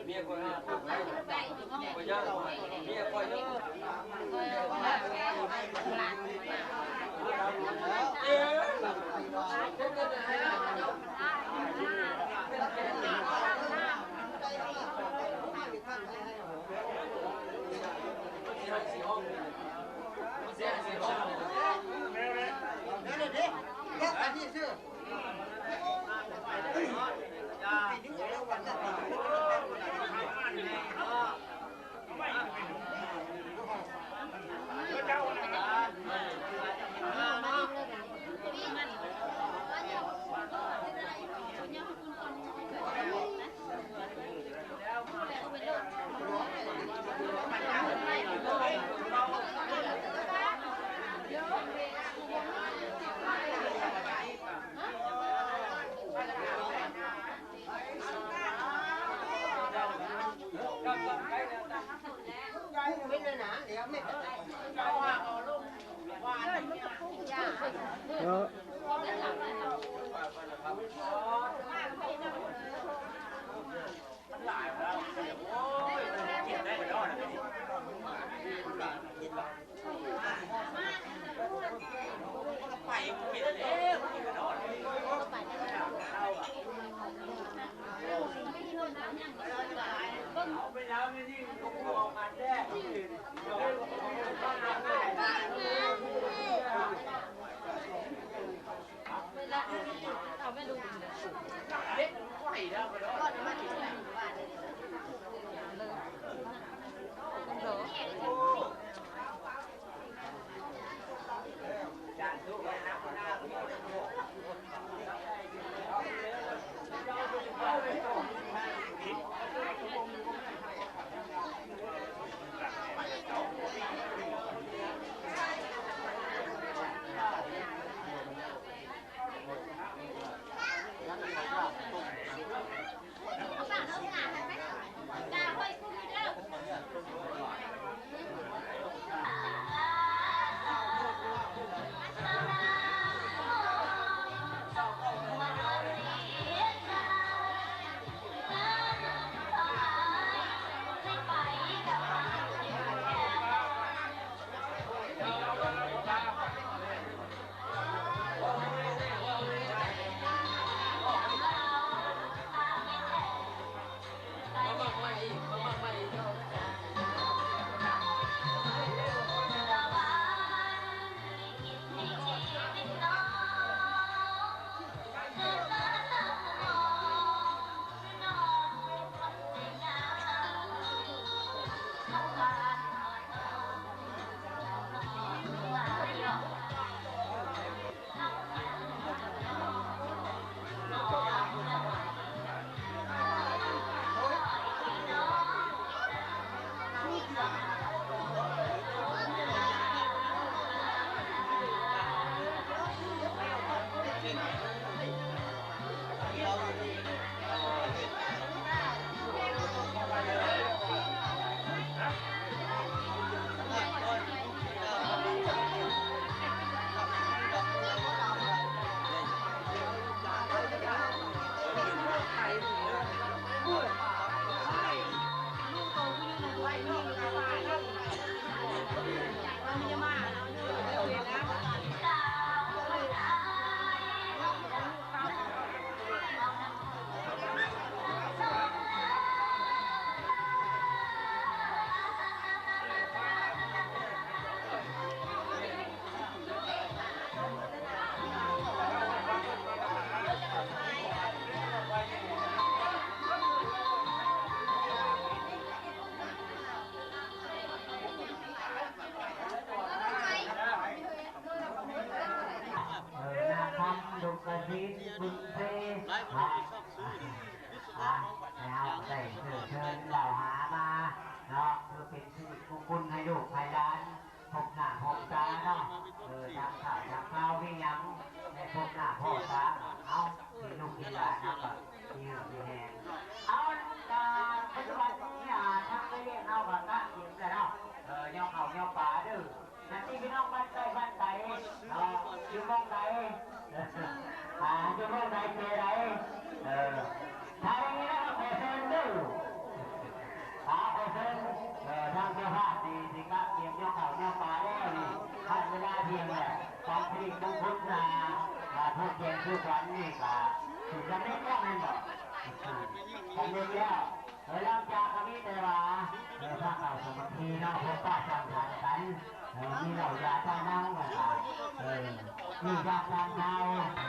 ເມຍຂ້ອຍຫາ ບໍ່ຍາກ ເມຍຂ້ອຍເດີ. ເອີ ນາຄຳ ລຸງກະສິນ ບຸນເຊ ອ່າ ອ່າ ໃຫ້ເຮົາໄດ້ເຊີນເຊີນເລົ່າຫາມາເນາະ ເພື່ອເປັນສິລິມຸງຄຸນໃຫ້ລູກໃຫ້ຫຼານ ພົບໜ້າພົບຕາເນາະ ເອີ ທາງຂ່າວທາງຄາວມີຫຍັງ ໄດ້ພົບໜ້າພໍ້ຕາ ເອົາ ເປັນລູກເປັນຫຼານເຮົາກໍມີຫື່ອມີແຮງ ເອົາ ກະປັດຈຸບັນນີ້ ອ່າ ທາງໄປວຽກເຮົາກໍກະເກັບແລ້ວເນາະ ເອີ ຍໍເຂົ້າຍໍປາເດີ ນັ້ນທີ່ພີ່ນ້ອງບ້ານໃກ້ບ້ານໄກເນາະ ຢູ່ໝ່ອງໃດ ອ່າ ຢູ່ໝ່ອງໃດເຂດໃດ ເອີ ຖ້າຢ່າງນີ້ແລ້ວກໍຂໍເຊີນເດີ ນີ້ແລ້ວ ເອີ ຫຼັງຈາກກໍມີແຕ່ວ່າ ເອີ ພາເຂົ້າສາມັກຄີເນາະ ພົບປະສັງສັນກັນ ເອີ ມີເຫຼົ້າຢາຊາໜັງ ແລ້ວກໍ ເອີ ມີຢາຊາເຊົາ.